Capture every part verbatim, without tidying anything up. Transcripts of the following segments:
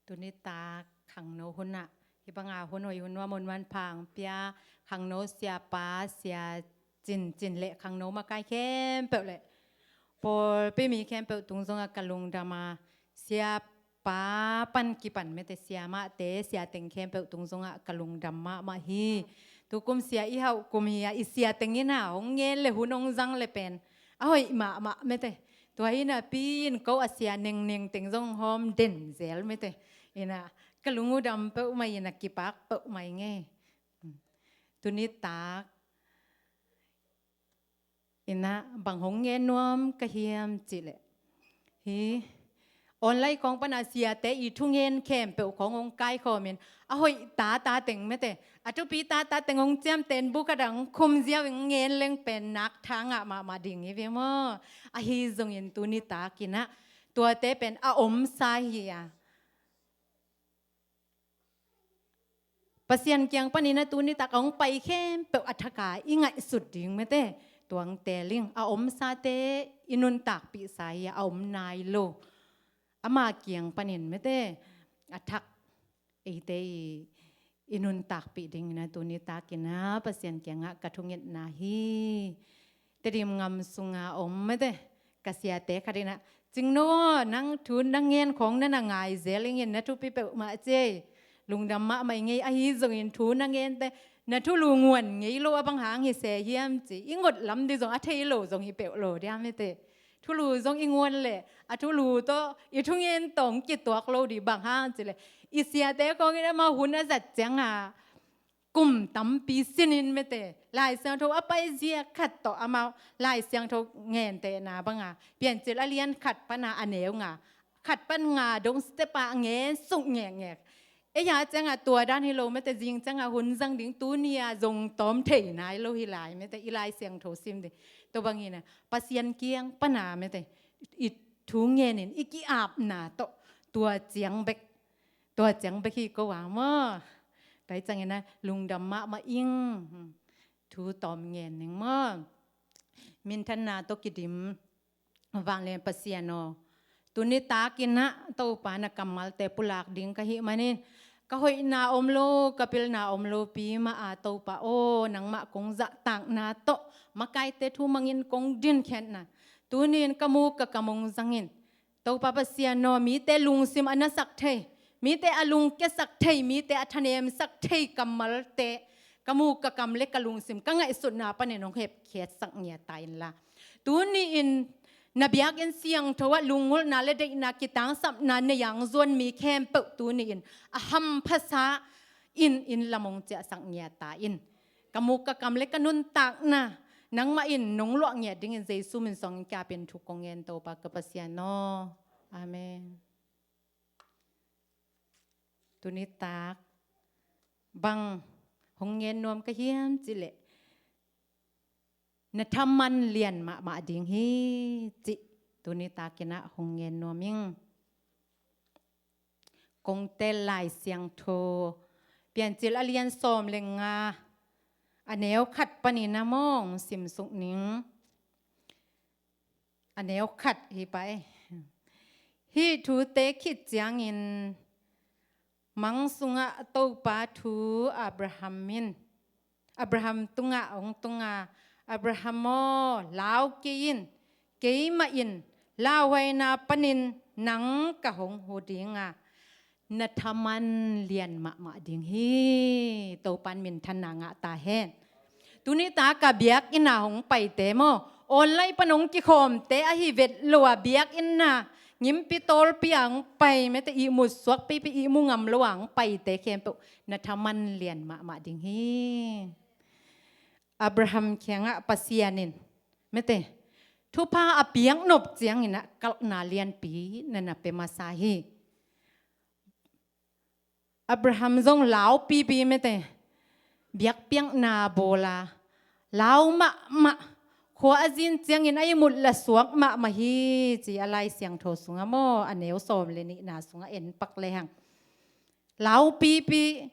Tuni tak khangno hunah hih banga hun hoih hun nuam hun manpha hong pia khangno siapa, sia Cin Cin le khangno makai khempeuh le pawlpi mi khempeuh tung zongah ka lungdam a, siapa pan kipan mete siamahte, siateng khempeuh tung zongah ka lungdam mahmah hi. Tukum sia i hauh kum hi a, i siateng in a hong ngen le hun hong zang le pen a hoih mahmah mete. Tua hi napi-in ko a sia nengneng teng zong hawm den zel mete. Ina ka lung uh dam peuhmah, ina kipak peuhmah ing ei. Tuni tak ina bang hong ngen nuam ka hiam cih leh, hi online khawng pana siate i thungen khempeuh khawng hong kaikhawmin a hoih tata teng mete, a thupi tata teng hong ciamten bu khat ah hong khum ziau in ngen leng pen nak tha ngah mahmah ding hi ve maw? Ahi zongin tuni tak ina tuate pen a omsa hi a, Pasian kiang panin a tuni tak a hong pai khempeuh a thak a i ngaihsut ding mete, tua hong teel ing. A omsate i nuntakpihsa hi a, a om nai lo. Ama kiang panin mete a thak eite i, i nuntakpih dingin a tuni tak ina Pasian kiangah ka thungetna hi. Tedim ngam sunga om mete ka siate khat ina, Cingno aw, nang thu na ngen khawng na na ngai zel ingin na thupi peuhmah ci ei. Lungdam mahmah ing ei, ahi zongin thu na ngente na thulu nguan ngei lo a bang hang hi se hiam ci, i ngot lam dih zong a thei lo zong hi peuh lo dia mete. Thulu zong i nguan le a thulu tawh i thungen tawh hong kituak lo dih, bang hang cih leh i siate khawngin amau hun a zat cianga kum tampi sinin mete Lai Siangtho a paizia khat tawh amau Lai Siangtho ngentehna banga Piancil a lian khat pana a neu nga, khat pan nga dong step a a ngen suk ngekngek. Ei a cianga tua dan hi lo mete, zing cianga hun zang ding, tuni a zong tawm thei nai lo hi lai mete, i Lai Siangtho sim ding. Tua bangina Pasian kiang pana mete i thu ngenin i ki-apna tawh tua ciang bek tua ciang bek hi ko a maw? Tua hi ciangin a lungdam mahmah ing. Thu tawm ngen ning maw? Minthanna tawh kidim. Vanglian Pasian aw, tuni tak ina Topa na kammalte pulak ding ka hih manin ka hoihna om lo, ka pilna om lo pi mah a Topa aw, nangmah kong zahtakna tawh makaite thu mangin kong dinkhiatna tunin ka muk ka kam hong zangin Topa Pasian aw, mite lungsim a nasak thei, mite a lungkiasak thei, mite a thanemsak thei kammalte ka muk ka kam le ka lungsim ka ngaihsutna panin hong hepkhiatsak ngiat ta inla, tuni-in na biakinn siangtho ah lunggulhna le deihna kitangsapna nei a hong zuan mi khempeuh tuni-in a hamphasa in, inn lam hong ciahsak ngiat ta in. Ka muk ka kam le ka nuntakna nangmah in nong luah ngiat dingin Jesu min suangin kiapin thu kong ngen, Topa ka Pasian aw. Amen. Tuni tak bang hong ngen nuam ka hiam cih leh na thaman lian mahmah ding hi cih tuni tak ina hong ngen nuam ing. Kong teel Lai Siangtho Piancil a lian sawm le nga, a neu khat panin a mawng simsuk ning. A neu khat hi pah ei. Hih thute khit ciangin mang sungah Topa thu Abraham in, Abraham tungah hong tunga, Abraham aw, lau kei in, keimah in lauhuaina panin nang ka hong hu dinga, na thaman lian mahmah ding hi. Topan minthanna ngah ta hen. Tuni tak a biakinn a hong paite maw, online pan hong kikhawmte ahi vet lo a biakinn a ngimpi tawlpi a hong pai mete, ihmut suak pipi, ihmu ngam lo a hong paite khempeuh na thaman lian mahmah ding hi. Abraham kiangah Pasian in mete thupha a piaknop ciangin a kalhna lianpi na na pia masa hi. Abraham zong lau pipi mete, biakpiakna bawl a, lau mahmah, khua a zin ciangin a ihmut la suak mahmah hi ci a Lai Siangtho sungah maw, a neu sawm le nihna sungah en pak lehang. Lau pipi,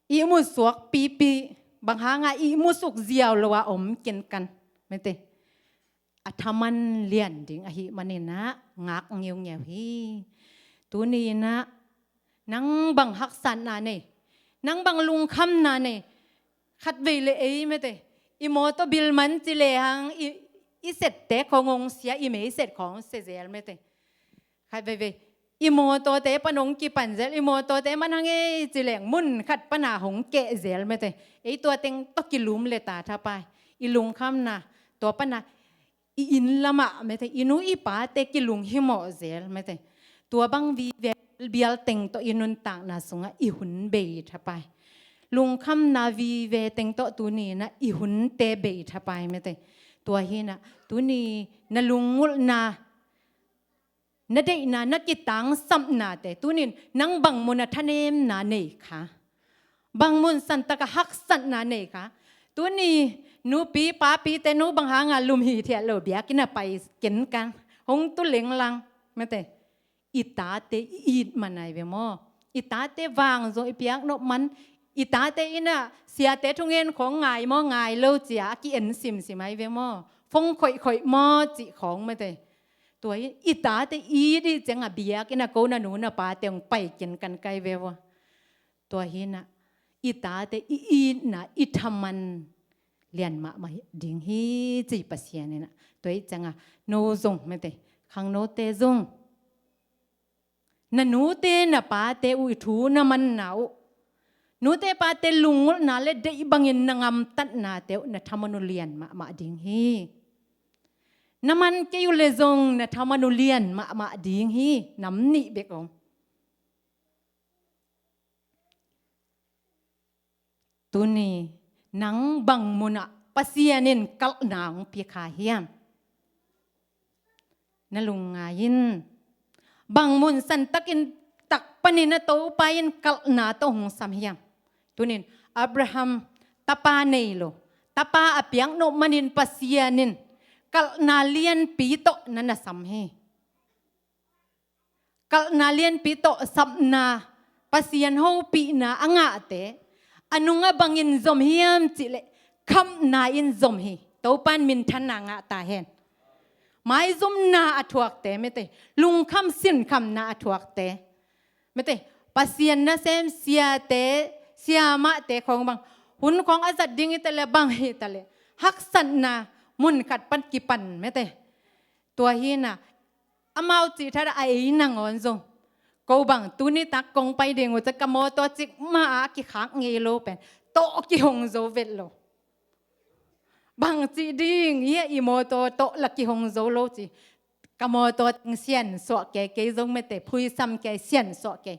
ihmut suak pipi, bang hanga ihmu suk ziau lo a om kinkan mete. A thaman lian ding ahih manin a ngak ngeungeu hi. Tuni in a Nang bang haksatna nei, nang bang lungkhamna nei. Khatvei le ei mete, i mawtaw bil man ci lehang i, i sette khong hong sia, i meiset khong sia zel mete. Khatveivei i mawtawte pan hong kipan zel, i mawtawte man hang ei ci leng mun khat pana hong keh zel mete. Ei tua teng tawh kilum le ta thapai, i lungkhamna tua pana i inn lamah mete, i nu i pate kilung himawh zel mete. Tua bang vive bial teng tawh i nuntakna sungah i hun bei thapai. Lungkhamna vive teng tawh tuni inah i hunte bei thapai mete. Tua hinah tuni na lungngulhna, na deihna, na kitangsapnate tunin nang bang munah thanemna nei kha, bang mun santaka haksatna nei kha. Tuni nupi papite nu bang hanga lum hithiat lo biakinn a pai kenkan hong tu lenglang mete. I tate i it man ai ve maw? I tate vang zong i piak nop man, i tate inah siate thungen khong ngai maw ngai lo cia a ki-en simsim ai ve maw? Fong khoihkhoih maw cih khong mete. Tua hi i tate it i cianga biakinn a ko na nu na pate hong pai kenkan kai ve vua. Tua hinah i tate i itna i thaman lian mahmah ding hi ci Pasian inah. Tua i cianga no zong mete, khangnote zong na nute na pate uh i thu na manna uh, nute pate lungngulhna le deih bangin na ngamtatnate uh na thaman uh lian mahmah ding hi. Na man kei uh le zong na thaman uh lian mahmah ding hi. Nam nih bek om. Tuni nang bang munah Pasian in kalhna hong pia kha hiam? Na lungngai in. Bang mun santakin tak panin a Topa in kalhna tawh hong sam hiam? Tunin Abraham tapa nei lo, tapa a piak nop manin Pasian in kalhna lianpi tawh na na sam hi. Kalhna lianpi tawh sapna, Pasian hopihna a ngahte a nungah bangin zom hiam cihleh khamhna in zom hi. Topa in minthanna ngah ta hen. Maizumna a thuakte mete, lungkham sinkhamna a thuakte mete, Pasian nasem siate siamahte khong bang hun khong a zat ding hi taleh bang hi taleh haksatna mun khat pan kipan mete. Tua hinah amau cih thadah a ei nangawn zong ko bang tuni tak kong pai ding uh ciah ka mawtaw cik ma-a kikhak ngei lo pen tawh kihong zo vet lo. Bang cih ding hia i mawtaw tawh la kihong zo lo ci. Ka mawtaw teng siansuah kei, kei zong mete phuisam kei siansuah kei.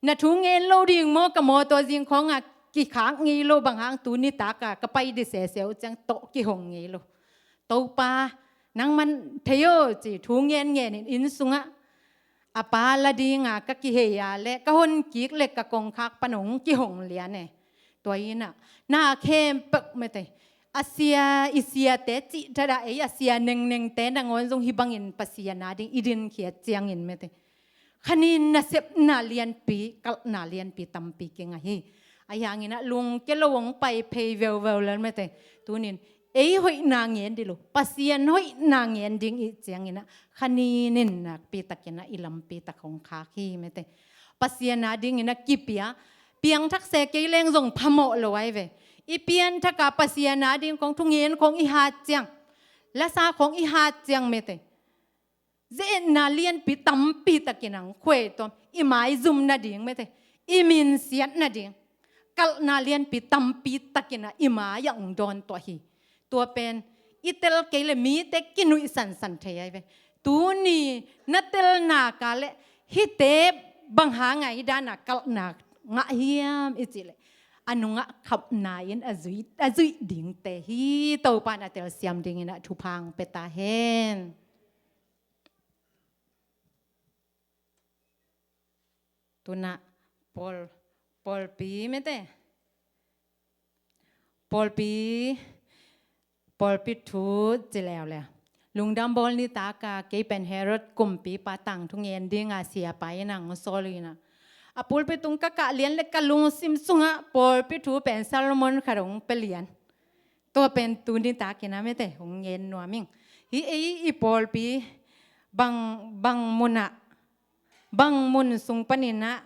Na thu ngen lo ding maw ka mawtaw zing khawngah kikhak ngei lo bang hang tuni taka ka pai di sese uh ciang tawh kihong ngei lo. Topa nang man thei aw ci thu ngen ngenin inn sungah a pa la dinga ka kihei a le ka hon kik le ka kongkhak pan hong kihong lian e. Tua inah na khempeuh mete a sia i siate cih thadah ei a sia nengnengte nangawn zong hih bangin Pasian a ding i dinkhiat ciangin mete khanin nasepna lianpi kalhna lianpi tampi kingah hi. Ahi hanginah lungke lo hong pai phei veuveu lel mete. Tunin ei hoihna ngen di lo Pasian hoihna ngen ding ih cianginah khaninin nakpitakinah i lampitak hong khak hi mete. Pasian a dinginah kipia piangthak se kei leng zong phamawh lo ai ve. I pianthaka Pasian a ding khong thungen khong i hat ciang lasa khong i hat ciang mete ze-etna lianpi tampi takin ang khuai tuam i maizum nading mete i minsiat nading kalhna lianpi tampi takinah i mai-ah hong dawn tuah hi. Tua pen i tel kei le mite kinuih sansan thei ai ve. Tuni na tel naka le hihte bang hanga hih dana kalhna ngah hiam i cih le a nungah khamhna in a zuih, a zuih dingte hi. Topan a telsiam dinginah thupha hong pia ta hen. Tunah pawl, pawlpi mete pawlpi, pawlpi thu ci leuleu. Lungdam bawl nitaka kei pen Herod kumpipa tangthu ngen dinga siapa in ang sawl inah a pulpi tung ka kah lian le ka lungsim sungah pawlpi thu pen Solomon khat hong pia lian. Tua pen tuni takinah mete hong ngen nuam ing. Hih ei i pawlpi bang, bang munah bang mun sung paninah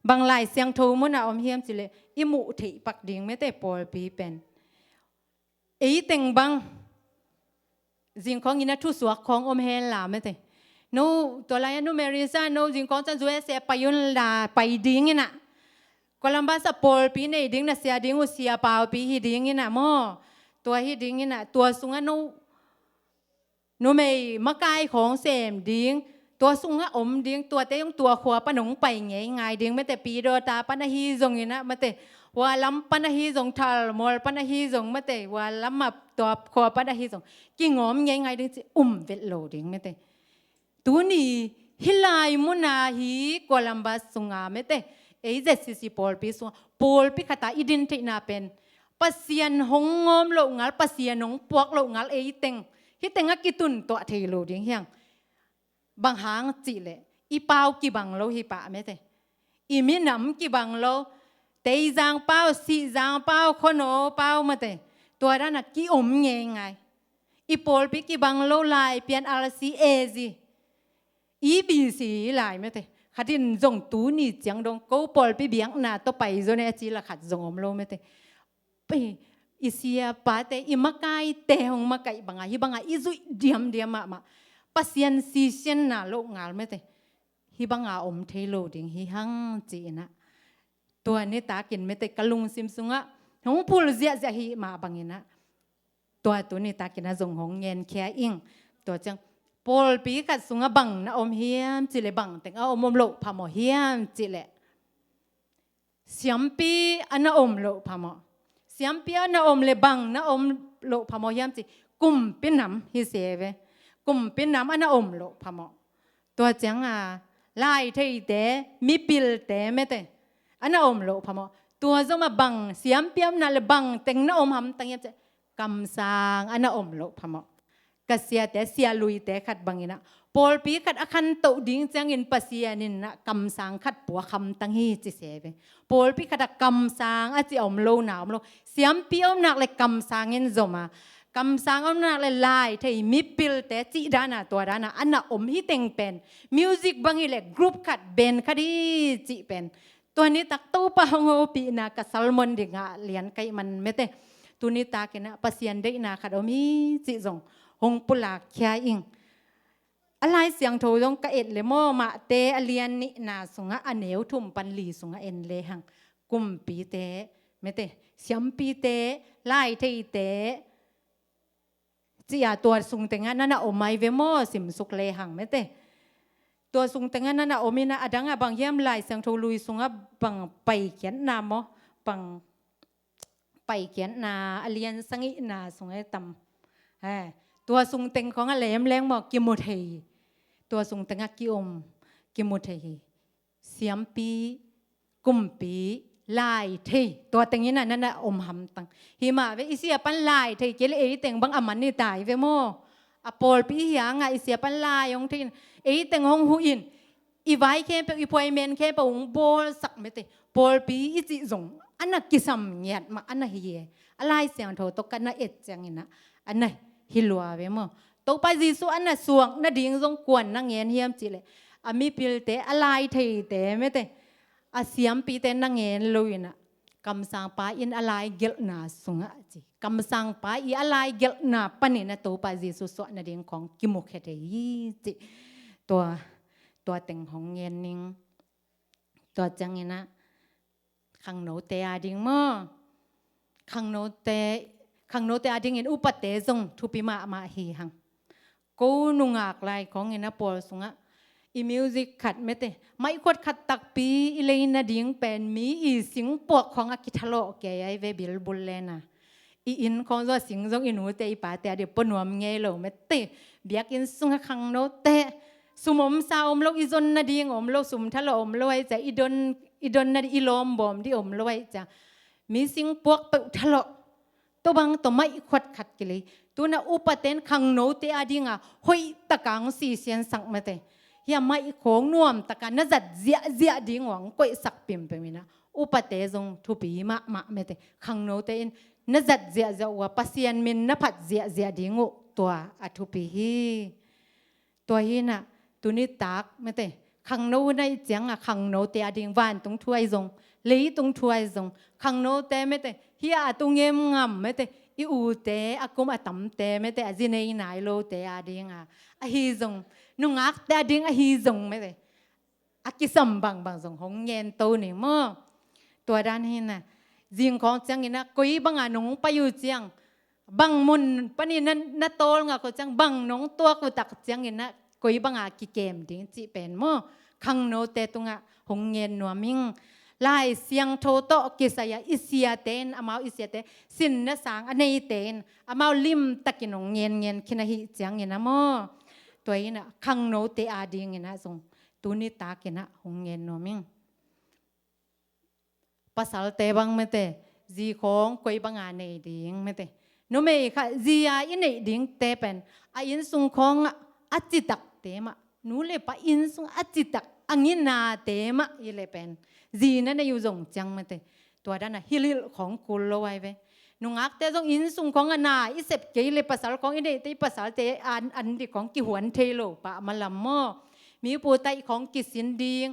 Bang Lai Siangtho munah om hiam cileh i muh theih pak ding mete pawlpi pen. Ei teng bang zingkhawng ina thusuak khawng om hen la mete. No, tua lai-ah Nu Marisa, no zingkhawng ciang U S A pai un la, pai ding inah. Columbus ah pawlpi nei ding na sia ding uh sia paupi hi ding inah maw. Tua hi ding inah, tua sungah no numei makai khawng sem ding, tua sungah om ding, tuate zong tua khua pan hong pai ngeingai ding mete, Pidawta pan ahi zong inah mete, hua lam pan ahi zong, Thalmual pan ahi zong mete, hua lam ah tua khua pan ahi zong kingawm ngeingai ding ci um vet lo ding mete. Tuni hih lai muna hi Columbus sunga mete, ei Z C C pawlpi sunga pawlpi khata i din theihna pen Pasian hong ngawm loh ngal, Pasian hong puak loh ngal ei teng, hih tengah kitun tuah thei lo ding hiang. Bang hang cihleh i pau kibang lo hi pah mete. I minam kibang lo, Teizang pau, Sihzang pau, Khuano pau mete. Tua danah ki-om ngeingai. I pawlpi kibang lo lai pian R C A Z. I B C lai mete. Khatin zong tuni ciang dong ko pawlpi biakna tawh pai zo ne a ci la khat zong om lo mete. Pai, i siapate, i makaite hong makaih banga, hih banga i zuih diamdiam mahmah. Pasian sisianna loh ngal mete. Hih banga om thei lo ding hi hang ci inah. Tua nitakin mete ka lungsim sungah hong phul ziahziah hi mah bang inah. Tua tu nitakin a zong hong ngenkhia ing. Tua ciang pawlpi khat sungah bang na om hiam cileh, bang teng a om om loh phamawh hiam cileh. Siampi a na om loh phamawh. Siampi a na om le bang na om loh phamawh hiam ci. Kumpi nam hi se ve. Kumpi nam a na om loh phamawh. Tua cianga lai theite, mipilte mete a na om loh phamawh. Tua zoma bang siampi a om na le bang teng na om hamtang hiam ci. Kamsang a na om loh phamawh. Ka siate, sialuite khat bang inah pawlpi khat a khantoh ding ciangin Pasian inah kamsang khat puak hamtang hi ci se ve. Pawlpi khatah kamsang a ci a om lo na om lo. Siampi a om nak le kamsang in zoma. Kamsang a om nak le lai thei mipilte cih dana tua dana a na om hi teng pen. Music bang hi le group khat, band khat hi cih pen. Tua nitak Topa hong hopihna ka sermon dingah lian kaih man mete. Tuni takinah Pasian deihna khat om hi cih zong hong pulak khia ing. A Lai Siangtho zong ka et le maw, Mate a lian nihna sungah a neu thum pan li sungah en le hang. Kumpite mete, siampite, laitheite, ci-a tua sung tengah nana om ai ve maw, simsuk le hang mete. Tua sung tengah nana om inah a dangah bang hiam, Lai Siangtho lui sungah bang Paikhiatna maw, bang Paikhiatna a lian sagihna sungah tam. He, tua sung teng khawngah lemleng maw, kimu thei hi. Tua sung tengah ki-om, kimu thei hi. Siampi, kumpi, laithei, tua teng inah nana om hamtang. Hi mah ve, i sia pan laithei kei le ei teng bang a man i tai ve maw. A pawlpi hi hangah i sia pan lai hong thei in, ei teng hong huh in, i vai khempeuh, i phuaimen khempeuh hong bawlsak mete. Pawlpi i cih zong a na kisam ngiat mah a na hi e. A Lai Siangtho tawh ka na et cianginah a na hi lua ve maw. Topa Jesuh a na suak nading zong kuan na ngen hiam cihleh, a mipilte, a laitheite mete, a siampite na ngen lo inah, kamsangpa in a laigelhna sungah ci, kamsangpa i a laigelhna panin a Topa Jesuh suah nading khawng kimukhia thei hi ci. Tua, tua teng hong ngen ning. Tua cianginah khangnote a ding maw, khangnote, khangnote a dingin upate zong thupi mahmah hi hang. Ko nungak lai khawngin a pawl sungah i music khat mete, maihkhuat khat takpi i lei nading pen mi i singpuak khawngah kithalawh kei ai ve, bilbul lena. I inn khawng zong a sing zong i nute i pate a dih pua nuam ngei lo mete. Biakinn sungah khangnote, sum omsa om lo, i zon nading om lo, sum thalawh om lo ai cia, i don, i don nadih, i lawmbawm dih om lo ai cia, mi singpuak peuh thalawh. Tua bang tawh maihkhuat khat kilei. Tuna upaten khangnote a dinga hoihtaka hong sisiansak mete. Hia maihkhawng nuamtaka na zat ziahziah ding uh hong koihsak pimpim inah, upate zong thupi mahmah mete. Khangnote in na zat ziahziah uh a, Pasian min na phat ziahziah ding uh, tua a thupi hi. Tua hinah tuni tak mete, Khangno hun ahih cianga khangnote ading vantung thu ahi zong, leitung thu ahi zong, khangnote mete, hia a tu ngemngam mete, i ute a kum a tamte mete, a zi nei nai lote adinga ahi zong, nungakte ading ahi zong mete, a kisam bangbang zong hong ngen to ni maw. Tua dan hina, zingkhawng ciangina koi banga nong pai uh ciang, bang mun panin na, na tawlngak uh ciang, bang nong tuak uh tak ciangina koi banga kikem ding cih pen maw, khangnote tungah hong ngen nuam ing. Lai Siangtho tawh kisai-a i siate in, amau i siate, sinna sang a neite in amau limtakin hong ngen ngen khin ahih ciangina maw, tua ina khangnote adingina zong tuni takina hong ngen nuam ing. Pasalte bang mete, zi khawng koi banga nei ding mete. Numei kha zi-a i neih dingte pen a innsung khawngah a citakte mah, nu le pa innsung a citak a nginate mah i le pen, zi na nei uh zong ciang mete, tua dana hilhilh khawng kul lo ai ve. Nungakte zong innsung khawngah na i sep kei le, pasal khawng i neihte i pasalte an, an dik khawng kihuan thei lo pah malam maw. Mi putaih khawng kisin ding,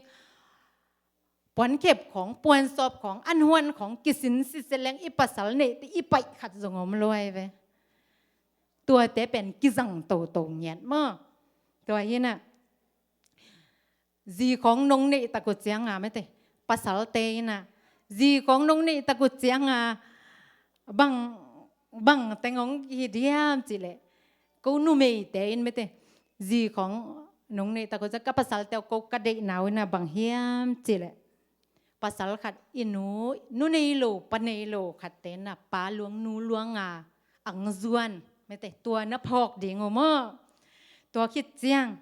puankhep khawng, puansawp khawng, anhuan khawng kisin sitse leng i pasal neihte i paih khat zong om lo ai ve. Tuate pen kizang toto ngiat maw. Tua hina, zi khawng nong neih tak uh cianga mete, pasalte ina, zi khawng nong neih tak uh cianga bang, bang teng hong hi diam cileh, ko numeite in mete, zi khawng nong neih tak uh ciang ka pasalte uh ko ka deihna uh ina bang hiam cileh, pasal khat i nu, nu nei lo, pa nei lo khatte na pa luang nu luanga ang zuan mete, tua na phawk ding uh maw. Tua khit ciang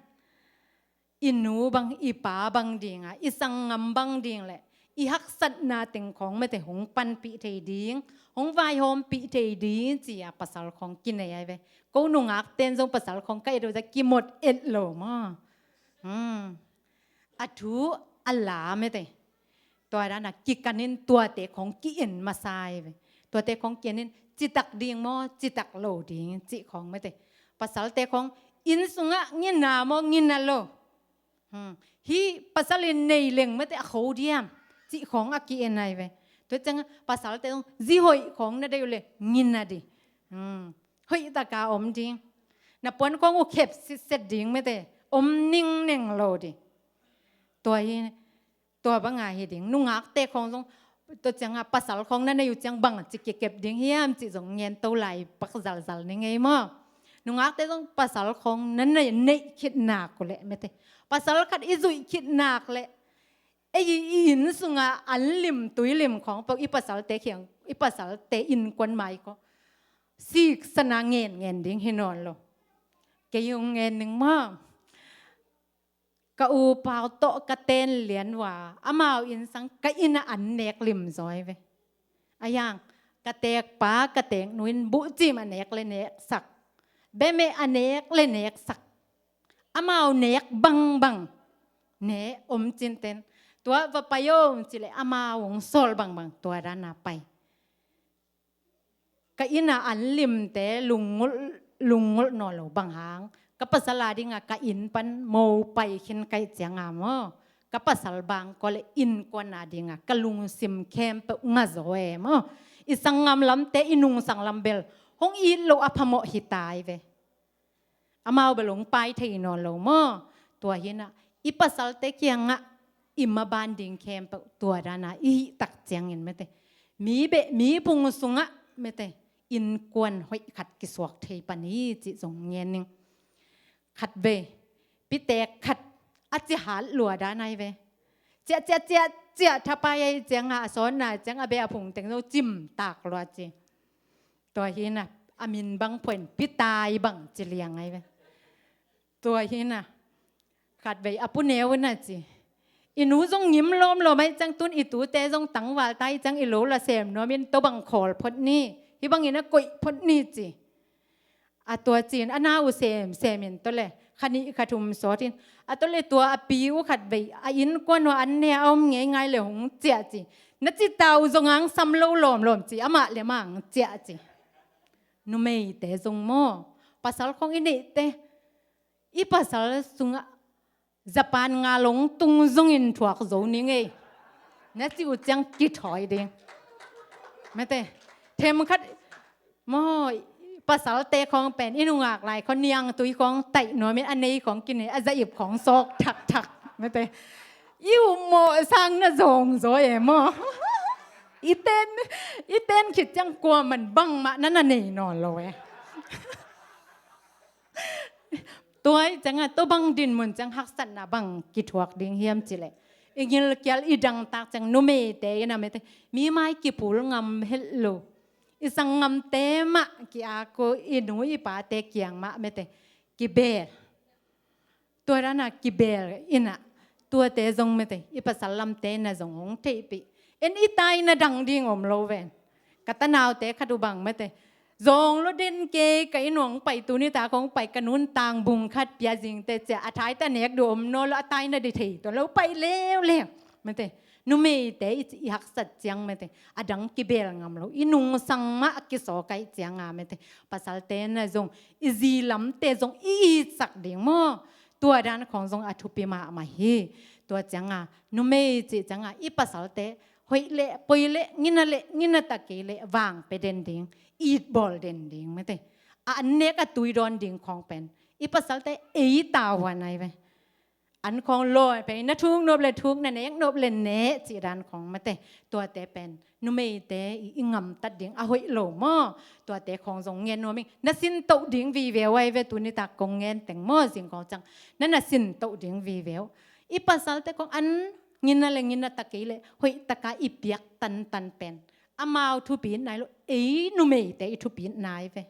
i nu bang, i pa bang dinga, i sanggam bang ding le i haksatna teng khawng mete hong panpih thei ding, hong vaihawmpih thei ding ci-a pasal khawng kinei ai ve. Ko nungakten zong pasal khawng ka et uh ciang kimot et lo maw. Hmm. A thu a la mete, tua dana kikanin tuate khawng ki-en masa ai ve. Tuate khawng ki-enin citak ding maw, citak lo ding cih khawng mete, pasalte khawng innsungah ngina maw, ngina lo. Hmm. Hih pasal in nei leng mete a kho diam cih khawng a ki-en ai ve. Tua ciang pasalte zong zi hoih khawng na deih uh le ngina di. Hmm. Hoihtaka om ding. Na puan khawng uh khep sitset ding mete, om ningneng lo di. Tua hi, tua banga hi ding. Nungakte khawng zong tua cianga pasal khawng na nei uh ciang bang ci kikep ding hiam cih zong ngen to lai pak zalzal ni ngei maw. Nungakte zong pasal khawng na nei, neih khit nak uh leh mete, pasal khat i zuih khit nak leh ei i, i inn sunga an lim tui lim khawng peuh i pasalte khiang, i pasalte innkuan mai ko siksana ngen ngen ding hi nawn lo. Kei hong ngen ning maw. Ka upau tawh ka ten lian uh a, amau innsang ka inn ah an nek lim zaw ai ve. A hiang, ka tekpa ka teknu in buhcim a nek le neksak, bemeh a nek le neksak, amau nek bangbang ne om cinten, tua va pai om cileh amau hong sawl bangbang tua dana pai. Ka inn ah an limte lungngulh, lungngulh nawn lo bang hang, ka pasal a dinga ka inn pan mo pai khin kaih cianga maw, ka pasal bang ko le innkuan a dinga ka lungsim khempeuh ngazaw e maw. I sanggam lamte, i nungsang lam bel hong it loh a phamawh hi ta ai ve. Amau bel hong pai thei nawn lo maw. Tua hinah i pasalte kiangah i maban ding khempeuh tua dana i hih tak ciangin mete, mi beh mi phung sungah mete, innkuan hoih khat kisuak thei pan hi cih zong ngen ning. Khatvei pitek khat a cihat lua dan ai ve. Ciah ciah ciah ciah thapai ai cianga a sawnna ciang a beh a phung teng zo cimtak lua ci. Tua hinah a min bang phuain pitai bang ci liang ai ve. Tua hinah khatvei a pu neu na ci, i nu zong ngim lawmlawm ai ciang tun i tute zong tangval tai ciang i lo la sem nuamin tobang khawl phot ni, hih bangin a koih phot ni ci. A tua cin a na uh semsemin tawh le kha nih kha thum sawtin, a tawh le tua a pi uh khatvei a innkuan uh an ne a om ngeingai le hong ciah ci. Na cita uh zong ang sam lo lawmlawm ci, amah le mah ang ciah ci. Numeite zong maw, pasal khong i neihte, i pasal sungah Japan nga long tung zongin thuak zo ning ei. Na cih uh ciang kithawi ding. Mete, themkhat maw, pasalte khawng pen i nungak lai khawng niangtui khawng taih nuamin a nei khawng kinei, a za-ip khawng sawk thakthak. Mete, i ummawh sang na zawng zaw e maw. I ten, i ten khit ciang kuaman bangmah na na nei nawn lo e. Tua i ciangah tua bang dinmun ciang haksatna bang kithuak ding hiam cileh, i ngilkial i dangtak ciang numeite in a mete, mi mai kipul ngam het lo. I sanggamte mah ki-ak uh, i nu i pate kiang mah mete, kibeel. Tua dana kibeel inah, tuate zong mete, i pasal lamte na zong hong theihpih. En i taina dang ding om lo ven. Ka tanaute khat uh bang mete, zawng lo den kei, ka inn hong pai, tuni tak hong pai, ka nun tangbung khat pia zingte cia, a thaite a nek duh om nawn lo, a taina di thei tuan lo, pai leuleu. Mete, numeite i, i haksat ciang mete, a dang kibeel ngam lo, i nungsang mah a kisawk ahih cianga mete, pasalte na zong, i zi lamte zong i itsak ding maw. Tua dan khawng zong a thupi mahmah hi. Tua cianga numei cih cianga i pasalte hoih leh poi leh, ngina leh ngina ta kei leh vang pe den ding, itbawl den ding mete. A an nek a tui dawn ding khawng pen i pasalte ei tavuan ai ve. An khawng lawi pen na thuk nop le thuk, na nek nop le nek cih dan khawng mete. Tuate pen numeite i, i ngamtat ding a hoih lo maw. Tuate khawng zong ngen nuam ing. Na sintoh ding vive uh ai ve, tuni tak kong ngen teng maw, zing khawng ciang na na sintoh ding vive uh. I pasalte khawng an ngina le ngina ta kei leh hoih taka i piak tantan pen amau thupi nai lo, ei numeite i thupi nai ve.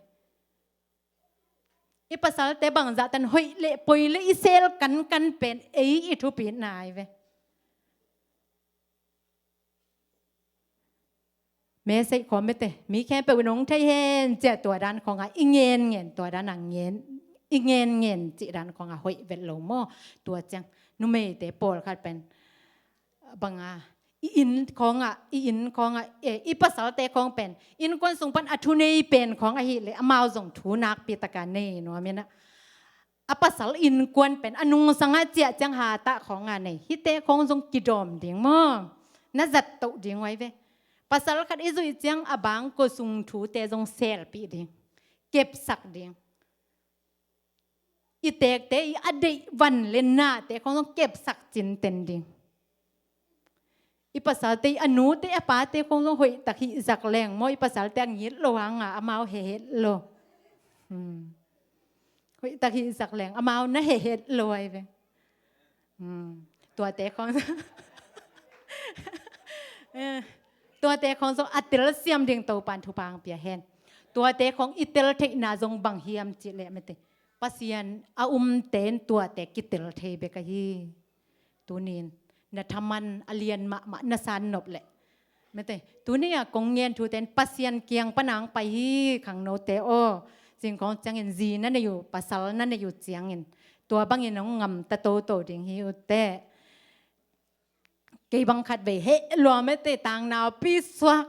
I pasalte bangzah tan hoih leh poi leh i sel kankan pen ei i thupi nai ve. Message khawng mete, mi khempeuh in hong thei hen cia tua dan khawngah i ngenngen, tua danah ngen, i ngenngen cih dan khawngah hoih vet lo maw. Tua ciang numeite pawlkhat pen banga i inn khawngah, i inn khawngah, e, i pasalte khawng pen innkuan sung pan a thunei pen khawng ahih leh amau zong thu nakpi taka nei nuam inah. A pasal innkuan pen a nungsangah ciah ciang hatah khawngah nei. Hihte khawng zong kidawm ding maw. Na zattoh ding uh ai ve. Pasal khat i zuih ciang a bangkua sung thute zong selpih ding, kepsak ding. I tekte i a deih van le nate khawng zong kepsak cinten ding. I pasalte i a nute a pate khawng zong hoihtak hihzak leng maw, i pasalte a ngit lo hanga amau hehet lo. Hmm. Hoihtak hihzak leng amau na hehet lo ai ve. Hmm. Tuate khawng, eh, tuate khawng zong a telsiam ding Topan thupha hong pia hen. Tuate khawng i tel theihna zong bang hiam cih leh mete, Pasian a umten tuate kitel thei bek ahi. Tunin na thaman a lian mahmah na san nop leh mete, tuni a kong ngen thuten Pasian kiang pana hong pai hi khangnote aw. Zing khawng ciangin zi na nei uh, pasal na nei uh ciangin tua bangin hong ngamta toto ding hi uh teh. Kei bang khat vei heh lua mete, tangnau pisuak.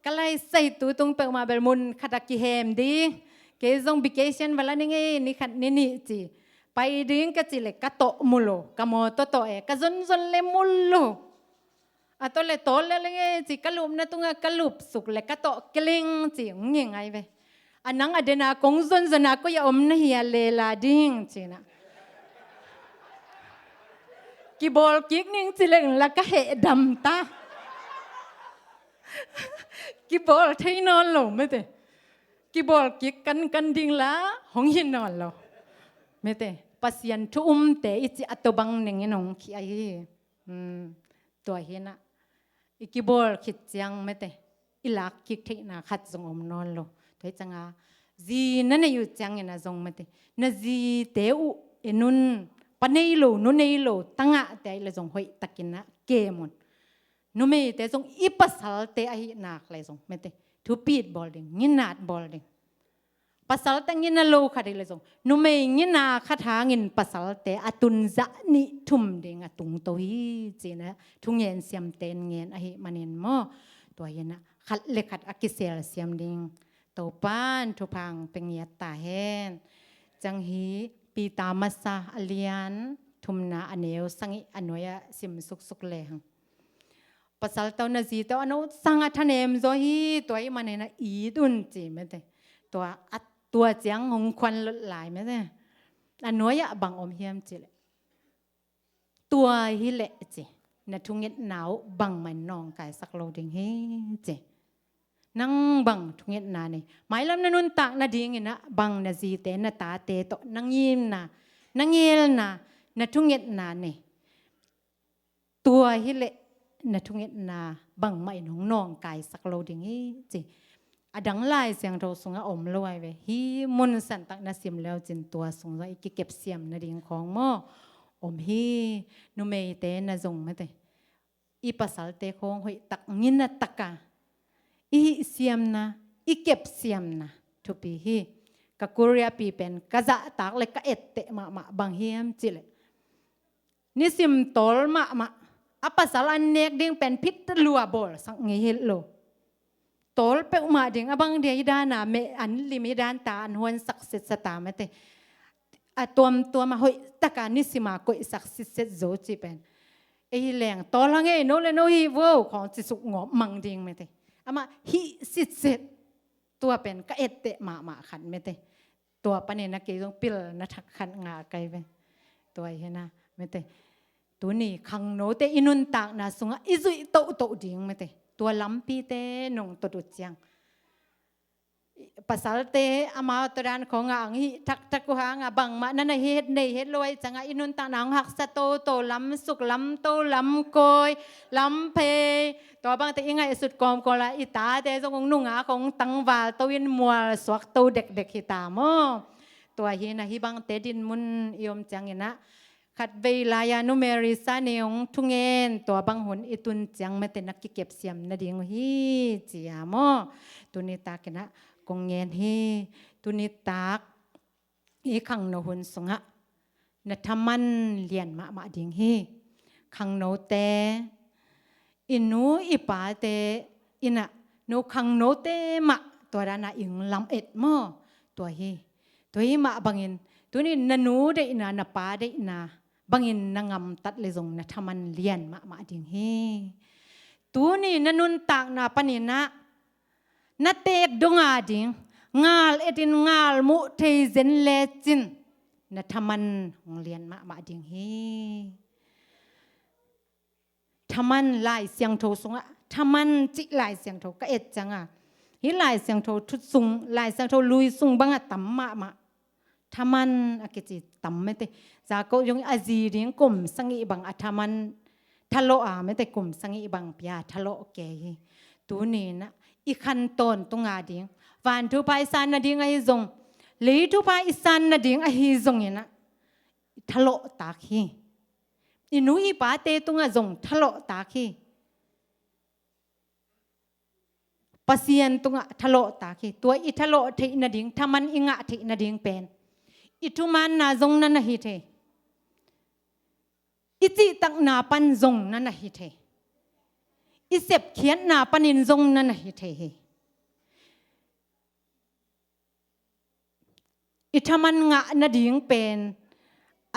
Ka laisai tu tung peuhmah bel mun khat a kihem ding. Kei zong vacation va la ning ei, ni khat ni nih ci. Pai ding ka ci le ka tawh mu lo, ka mawtaw tawh e, ka zonzon le mu lo. A tawh le tawh le leng ei ci, ka lupna tungah ka lupsuk le ka tawh keling ci, hong nging ai ve. A nang a dena kong zonzona koi a om na hia lela ding cina. Kibawl kik ning ci leng la ka heh dam ta. Kibawl thei nawn lo mete. Kibawl kik kankan ding la hong hi nawn lo mete. Pasian thu umte i ci a tawbang nengin hong khih ahi. Hmm. Tua hinah i kibawl khit ciang mete, i lak kik theihna khat zong om nawn lo. Tua hi cianga zi na nei uh ciangin a zong mete, na zite uh en un. Pa nei lo, nu nei lo tangahte ahih le zong hoihtakinah kem un. Numeite zong i pasalte ahih nak le zong mete, thupit bawl ding, nginat bawl ding. Pasalte ngina lo khat hi le zong numei ngina khat hangin pasalte a tunzah nih thum ding a tungto hi cina thungen siamte in ngen ahih manin maw. Tua hinah khat le khat a kisel siam ding Topan thupha hong pia ngiat ta hen. Ciang hi Peter masa a lian thumna a neu sangih a nuai-ah sim suksuk lehang, pasal tawh na zi tawh a no sang a thanem zaw hi, tua ahih manin a it un ci mate. Tua a tua ciang hong khuan lot lai mate. A nuai-ah bang om hiam cih leh, tua hi leh ci, na thungetna uh bangmah in nawngkaisak lo ding hi ci. Nang bang thungetna nei? Mailam na nuntak nadingin ah bang na zite na tate tawh na ngimna, na ngelna, na thungetna nei? Tua hi leh na thungetna bangmah in hong nawngkaisak lo ding hi ci. A dang Lai Siangtho sungah om lo ai ve. Hih mun santak na sim leucin tua sungah i kikepsiam nading khawng maw om hi. Numeite na zong mate, i pasalte khawng hoihtak ngina taka i hihsiamna, i kepsiamna thupi hi. Ka Korea pi pen ka zahtak le ka etteh mahmah, bang hiam cih leh, nisim tawl mahmah, a pasal an nek ding pen phit lua bawlsak ngei hi lo. Tawl peuhmah ding, a bang dia hi dana, meh an lim hi dan ta, an huansak setsa ta mate. A tuamtuam a hoihtaka nisima koihsak sitset zo ci pen, ei hi leng tawl hang ei, no le no hi vo khawng ci suk ngawp mang ding mate. Amah hih sitset, tua pen ka etteh mahmah khat mate. Tua panin a kei zong pil na thak khat ngah kai ve. Tua hi na mate. Tuni khangnote i nuntakna sungah i zuih tohtoh ding mate. Tua lampite nong tot uh ciang, pasalte amau tawh dan khawngah ang hih taktak uh hangah bangmah na na het nei het lo ai ciangah i nuntakna hong haksa toto, lamsuk, lamto, lamkawi, lamphei, tua bangte i ngaihsut kawmkawm lai, i tate zong hong nungak hong tangval to in mualsuak to dekdek hi ta maw? Tua hi na, hih bangte dinmun i om ciangin ah, khatvei lai-a Nu Mary Sani hong thungen, tua bang hun i tun ciang mate na kikepsiam nading uh hi ci a maw? Tuni takin ah kong ngen hi. Tuni tak i khangno hun sungah na thaman lian mahmah ding hi. Khangnote, i nu i pate in ah, no khangnote mah tua dana ing lam et maw? Tua hi. Tua hi mah bangin tuni na nu deihna, na pa deihna bangin na ngamtat le zong na thaman lian mahmah ding hi. Tuni na nuntakna panin ah na teek dong a ding, ngal etin ngal muh thei zen lecin na thaman hong lian mahmah ding hi. Thaman Lai Siangtho sungah, thaman cih Lai Siangtho ka et cianga, hih Lai Siangtho thu sung, Lai Siangtho lui sung bangah tam mahmah. Thaman a kici tam mete. Jakob zong a zi ding kum sagih bang a thaman thalawh a mete, kum sagih bang pia thalawh kei hi. Tuninah i khan tawntung a ding, vanthupha i san nading ahi zong, leithupha i san nading ahi zonginah i thalawhtak hi. I nu i pate tungah zong thalawhtak hi. Pasian tungah thalawhtak hi. Tua i thalawh theih nading, thaman i ngah theih nading pen i thumaanna zong na na hi thei. I cihtakna pan zong na na hi thei. I sepkhiatna panin zong na na hi thei hi. I thaman ngah nading pen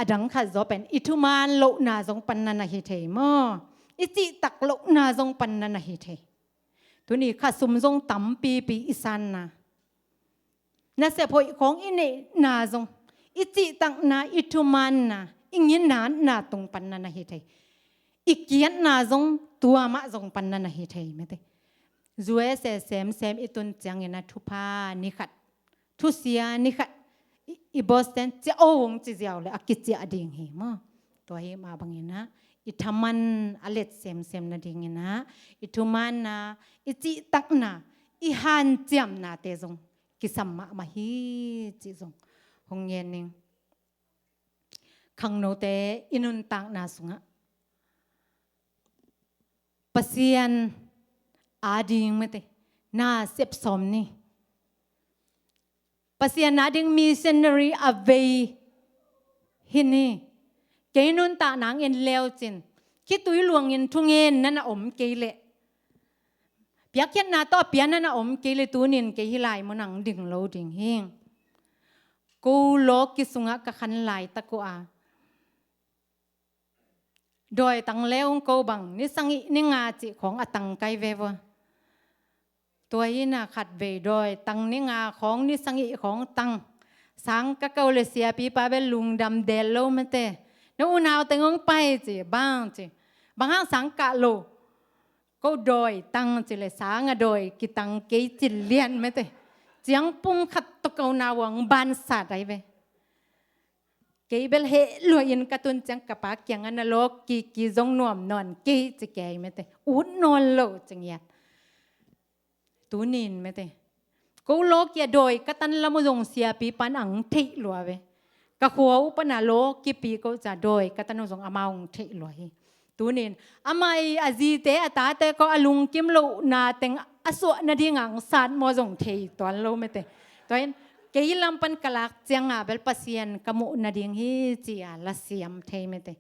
a dang khat zaw pen i thumaan lohna zong pan na na hi thei maw? I cihtak lohna zong pan na na hi thei. Tuni khasum zong tampipi i sanna, nasep hoih khawng i neihna zong, i cihtakna, i thumaanna, i nginatna tung pan na na hi thei. I kiatna zong tua mah zong pan na na hi thei mete. U S A semsem i tun ciangin a thupha ni khat, thusia ni khat, i, i Boston ciah o hong ci ziau le a kiciah ding hi maw? Tua hi mah banginah i thaman a let semsem nadinginah i thumaanna, i cihtakna, i hanciamnate zong kisam mahmah hi cih zong hong ngen ning. Khangnote i nuntakna sungah Pasian ading mete na sep sawm ni. Pasian ading missionary a vei hi ni. Kei nuntakna hong en leucin khitui luangin thungen na na om kei leh, piakkhiatna tawh a pia na na om kei leh, tunin kei hih lai munah hong ding lo ding hi. Ko lawki sungah ka khan laitak uh a, dawi tang le ung ko bang, ni sagih ni nga cih khawng a tang kai ve vua. Tua hi na khat vei dawi tang ni nga khawng, ni sagih khawng tang. Sang ka ko le siapipa bel lungdam del lo mate. Na unau teng ong pai ci, bang ci. Bang hang sang kah lo. Ko dawi tang ci le sang a dawi kitang kei ci lian mate. Ciang pum khat tawh ko unau ong ban sat ai ve. Kei bel heh lua in ka tun ciang ka pa kiang a na lawk kiki zong nuam nawn kei ci kei mate. Ut nawn lo ci ngiat. Tunin mate. Ko lawk kia dawi ka tan lam uh zong siapipan ang theih lua ve. Ka khua uh pana lawk kipi ko ca dawi ka tan uh zong amau ang theih lua hi. Tunin amah i a zite a tate ko a lungkim lohna teng a suah nading ang sat maw zong thei tuan lo mate. Tua in kei lam pan ka lak ciang a bel Pasian ka muh nading hi ci a lasiam thei mate.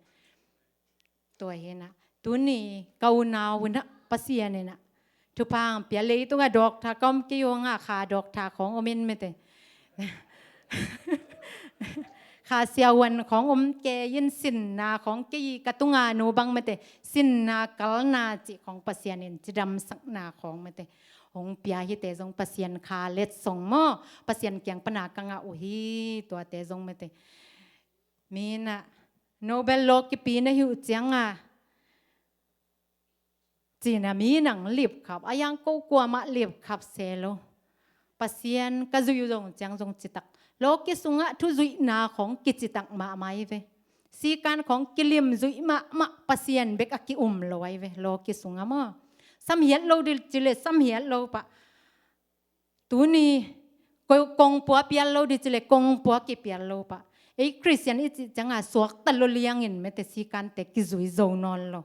Tua hi na tuni ka unau na Pasian in a thupha ang pia, leitung a doctor ka om kei ung a kha doctor khawng om in mate. Kha siavuan khawng om kei in sinna khawng kei ka tunga nu bang mate. Sinna kalna cih khawng Pasian in cidamsakna khawng mate. Hong pia hite zong Pasian kha letsong maw. Pasian kiang pana ka ngah uh hi tuate zong mate. Mi na Nobel law kipi na hi uh ciang a. Cina mi nang lipkhap, a yang ko kuamah lipkhap se lo. Pasian ka zui uh zong ciang zong citak. Lawki sungah thuzuihna khawng kicitak mahmah ai ve. Sikan khawng kilim zuih mahmah Pasian bek a ki-um lo ai ve. Lawki sungah maw. Samhiat lo dil cile samhiat lo pah. Tuni ko-, kongpua pial lo di cile kongpua kipial lo pah. Ei Khristian i cih cianga suakta lo liangin mete sikante kizui zo nawn lo.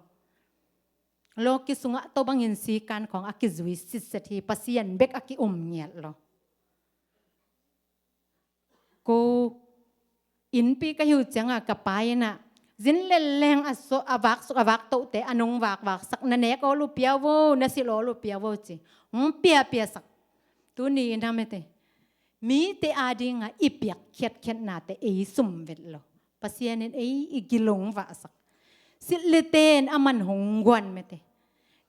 Lawki sungah tawh bangin sikan khawng a kizui sitset hi, Pasian bek a ki-um ngiat lo. Ko innpi ka hi uh cianga ka pa inah zin lelleng a so-, a vaksuk a vaktohte a nong vakvaksak, na nek awl uh pia vo, na silh awl uh pia vo ci. Hong piapiasak. Tuni inah mete mite adinga i piak khiatkhiatnate ei sum vet lo. Pasian in ei i gilong vahsak. Silh liten a man hong guan mete.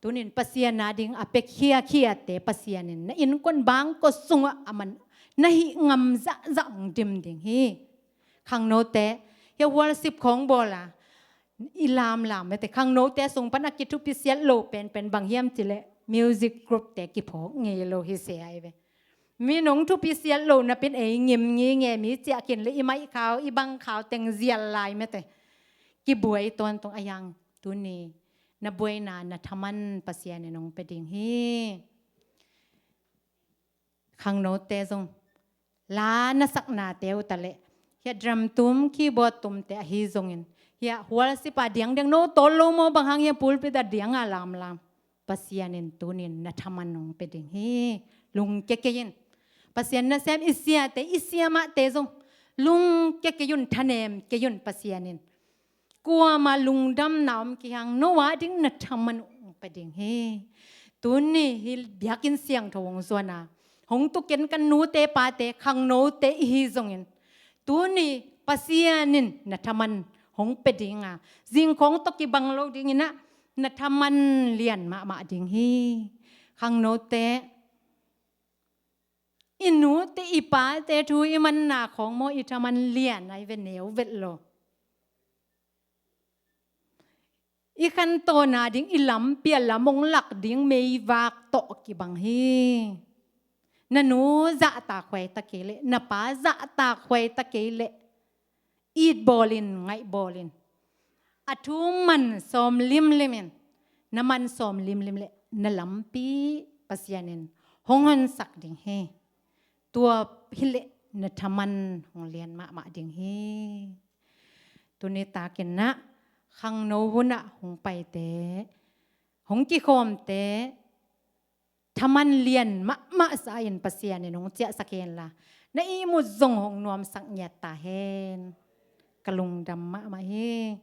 Tunin Pasian ading a pia khiakhiate Pasian in na innkuan bangkua sungah a man na hih ngam zahzah hong dim ding hi. Khangnote hia worship khawng bawla i lamlam mete khangnote sung pan a kithupi siat lo penpen bang hiam cileh music groupte kiphawk ngei lo hi se ai ve. Mi nong thupi siat lo napin ei ngim ngi nge mi ciah khin le i maih khau i bang khau teng zial lai mete. Kibuai tawntung a yang tuni na buaina na thaman Pasian in hong pia ding hi. Khangnote zong la na saknate uh taleh hia drum tum keyboard tumte ahi zongin hia worship a diangdiang no tawl lo maw bang hang hia pulpit a dianga lamlam. Pasian in tunin na thaman hong pia ding hi. Lungkia kei in. Pasian nasem i siate i siamahte zong lungkia kei un, thanem kei un Pasian in. Kuama lungdamna om kihang no ading na thaman hong pia ding hi. Tuni hi biakinn siangtho hong zuana hong tukin kan nute pate khangnote ihi zongin tuni Pasian in na thaman hong pia dinga zingkhawng tawh kibang lo dinginah na thaman lian mahmah ding hi. Khangnote i nute i pate thu i manna khawng maw i thaman lian ai ve neu vet lo. I khantawn ading i lampi a lam hong lak ding meivak tawh kibang hi. Na nu zahtak huai ta kei leh na pa zahtak huai ta kei leh it bawlin ngaih bawlin a thu man sawm limlimin na man sawm limlim leh na lampi Pasian in hong honsak ding hi. Tua hileh na thaman hong lian mahmah ding hi. Tuni takin na khangno hunah hong paite hong kikhawmte thaman lian mahmah sa in Pasian in hong ciahsak henla na ihmut zong hong nuamsak ngiat ta hen. Ka lungdam mahmah hi.